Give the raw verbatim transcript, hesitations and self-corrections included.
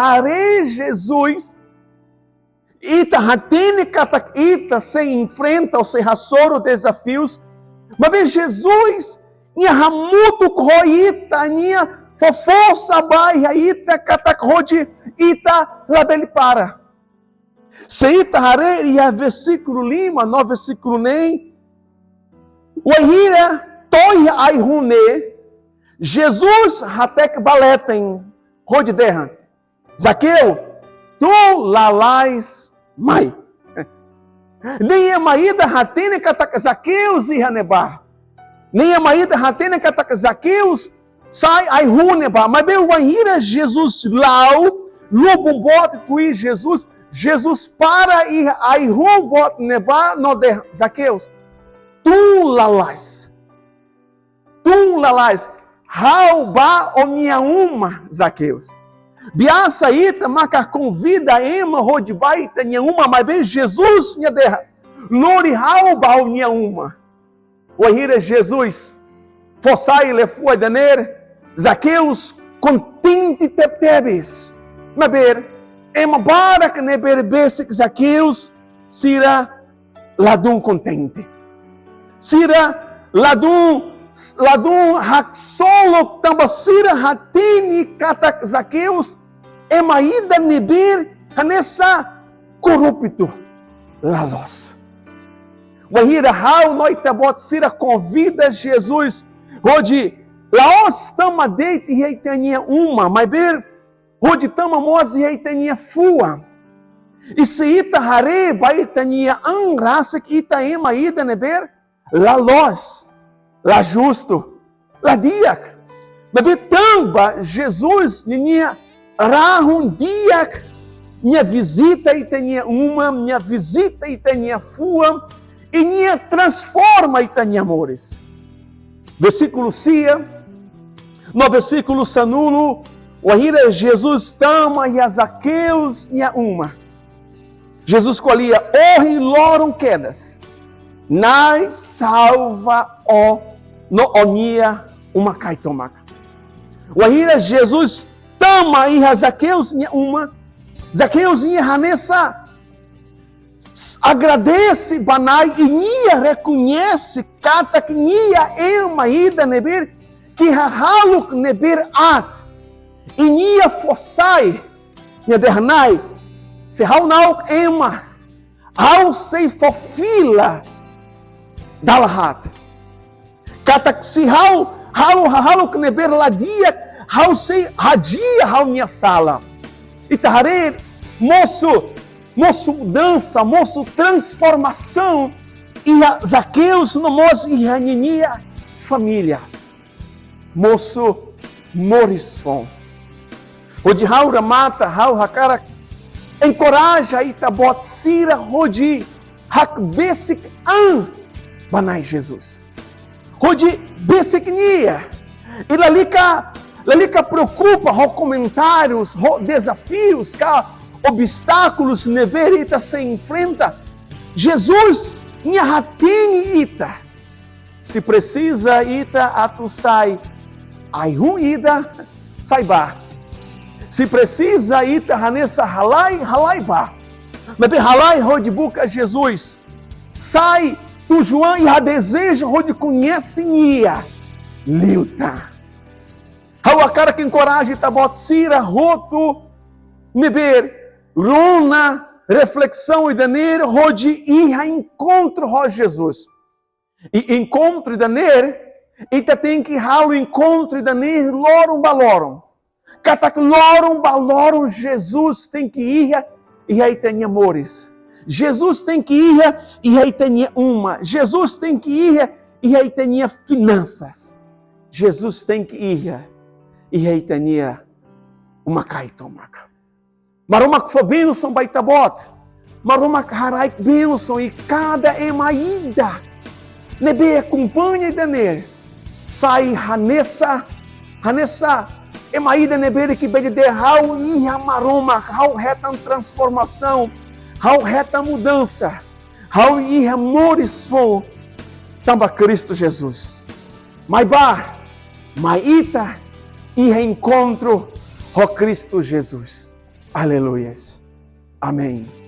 haree Jesus, ita hatene katak ita sei enfrenta ou sei hasoru dezafius, maibé Jesus nia hamutuk ho ita, nia fó forsa ba ita katak hodi ita labele para. Se ita haree iha versíkulu lima no versíkulu neen, wainhira to'o iha ai-hun ne'e, Jesus hateke ba leten hodi dehan: Zaqueu, tun lalais mai. Nein ema ida hatene katak Zaqueus iha ne'ebá. Nein ema ida hatene katak Zaqueus sai ai-hun ne'ebá. Maibé wainhira Jesus la'o, lubun boot tuir Jesus, Jesus para iha ai-hun boot ne'ebá no dehan: Zaqueus, tun lalais. Tun lalais, ha'u bá ó-nia uma, Zaqueus. Biasa ita maka konvida ema hodi bá ita-nia uma, maibé Jesus nia dehan: Lori ha'u bá ó-nia uma. Wainhira Jesus fó sai liafuan ida-ne'e, Zaqueus kontente tebetebes. Maibé ema barak ne'ebé besik Zaqueus, sira ladún kontente. Sira ladún, ladún haksolok tanba sira hatene katak Zaqueus ema ida ne'ebé hanesan korruptu, la loos. Wainhira ha'u no ita-boot sira konvida Jesus hodi la'ós tama de'it iha ita-nia uma, maibé hodi tama mós iha ita-nia fuan. I se ita haree ba ita-nia an rasik, ita ema ida ne'ebé la loos, la justu, la di'ak. Maibé tanba Jesus ninia rahun di'ak, nia vizita ita-nia uma, nia vizita ita-nia fuan, i nia transforma ita-nia moris. Versíkulu sia no versíkulu sanulu, wainhira Jesus tama iha Zaqueus nia uma, Jesus ko'alia: Ohin loron kedas, Na'i salva ó no ó-nia uma-kain tomak. Wainhira Jesus tama iha Zaqueus nia uma, Zaqueus nia hanesan agradese ba Na'i i nia rekoñese katak nia ema ida ne'ebé ke hahalok ne'ebé aat. I nia fó sai, nia dehan: Na'i, se ha'u na'ok ema, ha'u sei fó fila dala haat. Katak se ha'u halo hahalok ne'ebé la di'ak, ha'u sei hadi'a ha'u-nia sala. Ita haree mosu, mosu mudansa, mosu transformasaun iha Zaqueus no mós iha ninia família. Mosu moris foun. Hodi ha'u remata, ha'u hakarak enkoraja ita-boot sira hodi hakbesik an ba Na'i Jesus. Hodi besik Nia. I lalika, lalika preokupa ho komentárius, ho dezafius ka obstákulus ne'ebé ita sei enfrenta. Jesus, Nia hatene ita. Se presiza ita atu sai ai-hun ida, sai bá. Se presiza ita hanesan halai, halai bá. Maibé halai hodi buka Jesus. Sai tujuan iha dezeju hodi koñese Nia liután. Ha'u hakarak enkoraja ita-boot sira hotu ne'ebé rona reflesaun ida-ne'e hodi iha enkontru ho Jesus. I enkontru ida-ne'e, ita tenke halo enkontru ida-ne'e loron ba loron. Katak loron ba loron Jesus tenke iha, iha ita-nia moris. Jesus tenke iha, iha ita-nia uma. Jesus tenke iha, iha ita-nia finansas. Jesus tenke iha, iha ita-nia uma-kain tomak. Maromak fó bensaun ba ita-boot. Maromak haraik bensaun iha kada ema ida ne'ebé akompaña ida-ne'e. Sai hanesan, hanesan ema ida ne'ebé ke bele dehan: Ha'u iha Maromak, ha'u hetan transformasaun, ha'u hetan mudansa, ha'u iha moris foun tanba Kristu Jesus. Mai bá, mai ita iha enkontru ho Kristu Jesus. Aleluias. Amen.